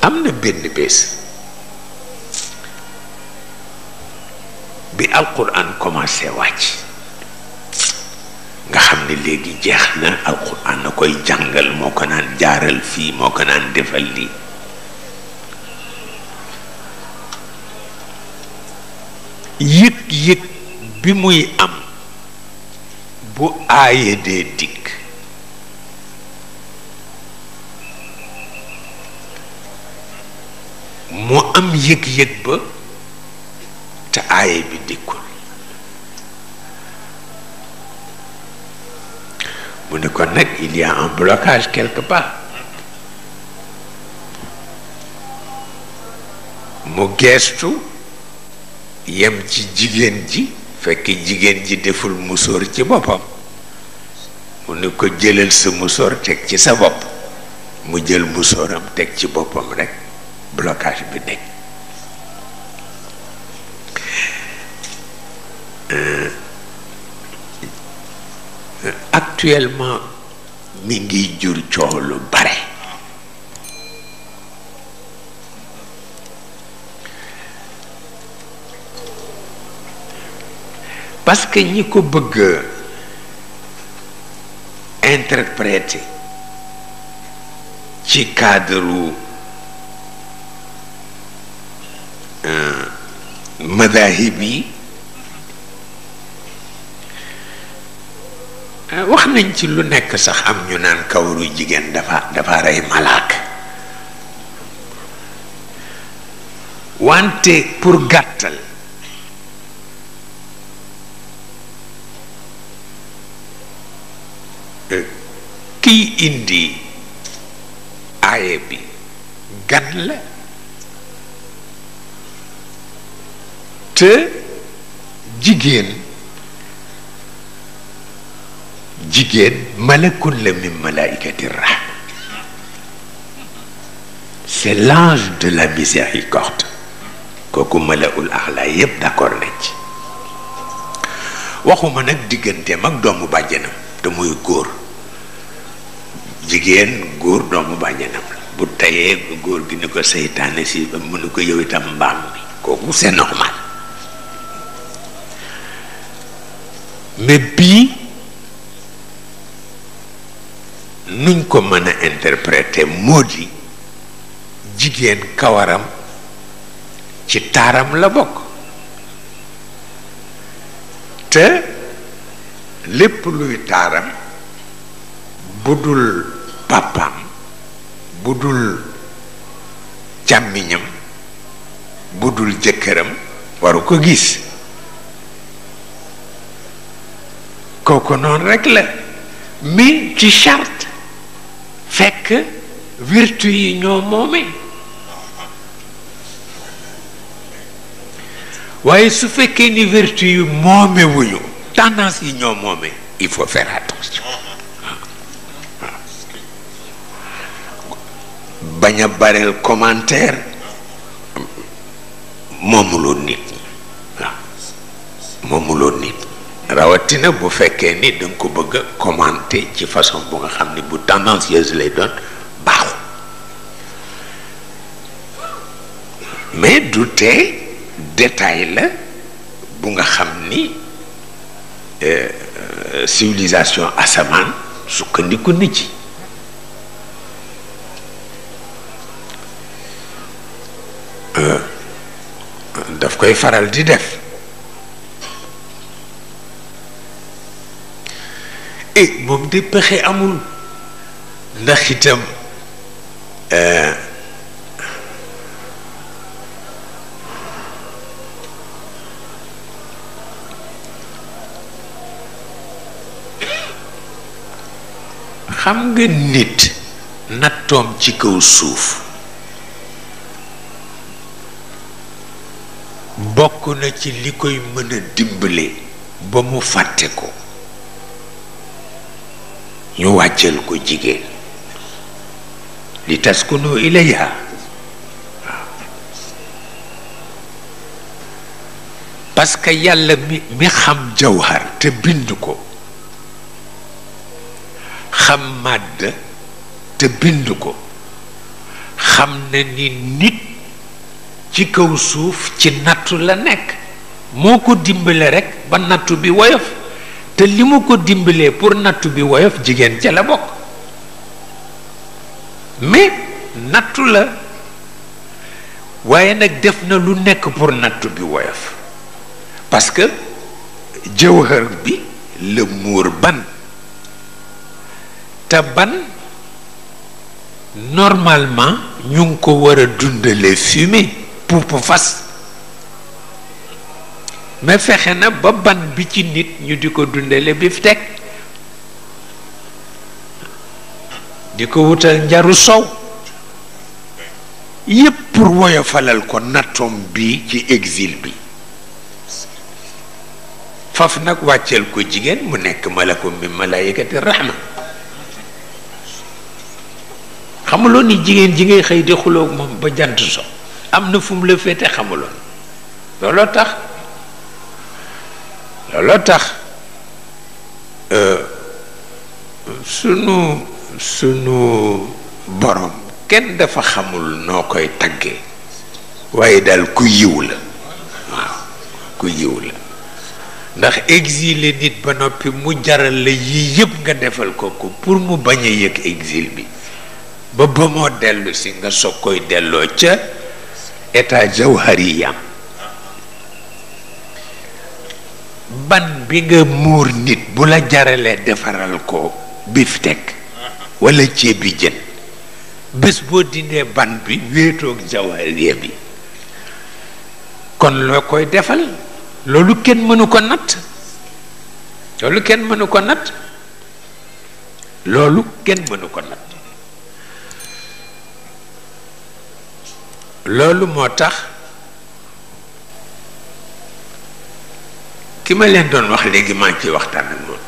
am na benn bés bi alquran commencé wàcc nga xam ne léegi jeex na alquran na koy jàngal moo ko naan jaaral fii moo ko naan defal lii yëg-yëg bi muy am bu aaye dee dikk mu am yëg-yëg ba te aaye bi dikkul mu ne kon nag il y a un blocage quelque part mu geestu yem ci jigéen ji fekk jigéen ji deful musóor ci boppam mu ne ko jëlal sa musóor teg ci sa bopp mu jël musóoram teg ci boppam rekk blocage bi nekk actuellement mi ngi jur coow lu bare parce que ñi ko bëgg interpréter ci cadre madahib yi wax nañ ci lu nekk sax am ñu naan kawaru jigéen dafa rey malaak wante pour gàttal kiy indi aaye bi gan la te jigéen malakun la min malaikati rahma c'est l'ange de la miséricorde kooku malaul axla yépp d'accord nañ ci waxuma nag digganteem ak doomu bàjjanam te muy góor jigéen góor doomu bàjjanam la bu tayee góor gi ni ko seytaane si ba mu ni ko yow itam mbaam mi kooku c'est normal mais bii nuñ ko mën a interpréter moo di jigéen kawaram ci taaram la bokk te lépp luy taaram bu dul pàppam bu dul càmmiñam bu dul jëkkëram waru ko gis kooku noonu rekk la mais ci charte fekk vertu yi ñoo moome waaye su fekkee ni vertu yi moome wuñu tendance yi ñoo moome il faut faire attention bañ a bareel commentaire moomuloo nit ñi waaw moomuloo nit rawatina bu fekkee ni danga ko bëgg a commenter ci façon bu nga xam ne bu tendancieuse lay doon baaxu mais du tee détail la bu nga xam ni civilisation asamaan sukkandiku nit ci daf koy faral di def moom de pexe amul ndax itam xam nga nit nattoom ci kaw suuf bokk na ci li koy mën a dimbale ba mu fàtte ko ñu wàcceel ko jigéen li taskunu ilayha parce que yàlla mi xam jawhar te bind ko xam màdd te bind ko xam na ni nit ci kaw suuf ci nattu la nekk moo ko dimbale rekk ba nattu bi woyof te li mu ko dimbalee pour nattu bi woyof jigéen ca la bokk mais nattu la waaye nag def na lu nekk pour nattu bi woyof parce que jawhar bi la muur ban te ban normalement ñu ngi ko war a dundale fumée pour fas mais fexe na ba ban bi ci nit ñu di ko dundale beefsteak di ko wutal njaru sow yépp pour woyofalal ko nattoom bi ci exil bi faf nag wàcceel ko jigéen mu nekk malakum min malaayikati rahma xamuloo ni jigéen ji ngay xëy di xuloog moom ba jant so am na fu mu la féete xamuloon looloo tax sunu borom kenn dafa xamul noo koy taggee waaye daal ku yiw la waaw ku yiw la ndax exilé nit ba noppi mu jaral la yii yëpp nga defal ko pour mu bañ a yëg exil bi ba moo dellu si nga soog koy delloo ca état jawhariyam ban bi nga muur nit bu la jaralee defaral ko beefsteak wala ceebi jën bés boo dindee ban bi wéetoog jawhariya bi kon loo koy defal loolu kenn mënu ko natt loolu kenn mënu ko natt loolu moo tax ki ma leen doon wax léegi maa ngi ciy waxtaan ak moom